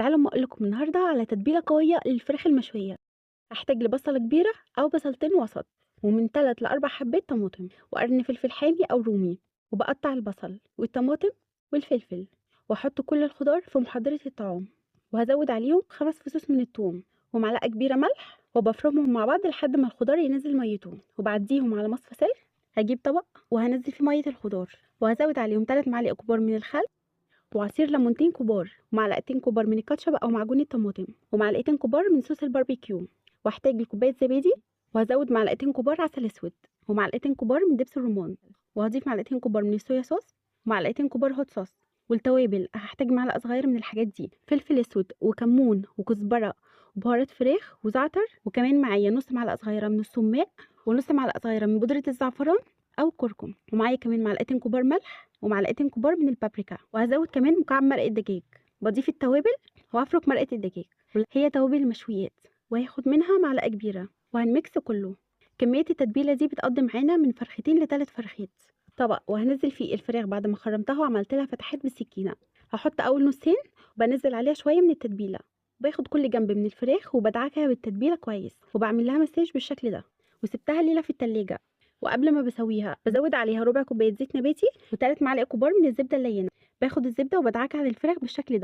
تعالوا اما اقول لكم النهارده على تتبيله قوية للفراخ المشويه. هحتاج لبصله كبيرة او بصلتين وسط، ومن 3 ل 4 حبات طماطم، وقرن فلفل حامي او رومي. وبقطع البصل والطماطم والفلفل، واحط كل الخضار في محضرة الطعام، وهزود عليهم 5 فصوص من الثوم ومعلقة كبيرة ملح، وبفرمهم مع بعض لحد ما الخضار ينزل ميته، وبعديهم على مصفى سلك. هجيب طبق وهنزل فيه مية الخضار، وهزود عليهم 3 معالق كبار من الخل، وعصير ليمونتين كبار، ومعلقتين كبار من الكاتشب او معجون الطماطم، ومعلقتين كبار من صوص الباربيكيو. واحتاج لكوبايه زبادي، وهزود معلقتين كبار عسل اسود، ومعلقتين كبار من دبس الرمان، وهضيف معلقتين كبار من الصويا صوص، ومعلقتين كبار hot sauce. والتوابل هحتاج معلقه صغيرة من الحاجات دي: فلفل اسود وكمون وكزبره وبهارات فراخ وزعتر، وكمان معايا نص معلقه صغيرة من السماق، ونص معلقه صغيرة من بودره الزعفران او كركم، ومعايا كمان معلقتين كبار ملح ومعلقتين كبار من البابريكا. وهزود كمان مكعب مرقه دجاج. بضيف التوابل وافرك مرقه الدجاج، هي توابل المشويات، وهاخد منها معلقه كبيرة، وهن mix كله. كمية التتبيله دي بتقضي معانا من فرختين لثلاث فرخات. طبق وهنزل فيه الفراخ بعد ما خرمتها وعملت لها فتحات بالسكينة. هحط اول نصين وبنزل عليها شوية من التتبيله. باخد كل جنب من الفراخ وبدعكها بالتتبيله كويس، وبعمل لها مساج بالشكل ده، وسبتها ليلة في التلاجة. وقبل ما بسويها بزود عليها ربع كوباية زيت نباتي وثلاث معالق كبار من الزبدة اللينه. باخد الزبدة وبدعكها على الفراخ بالشكل ده.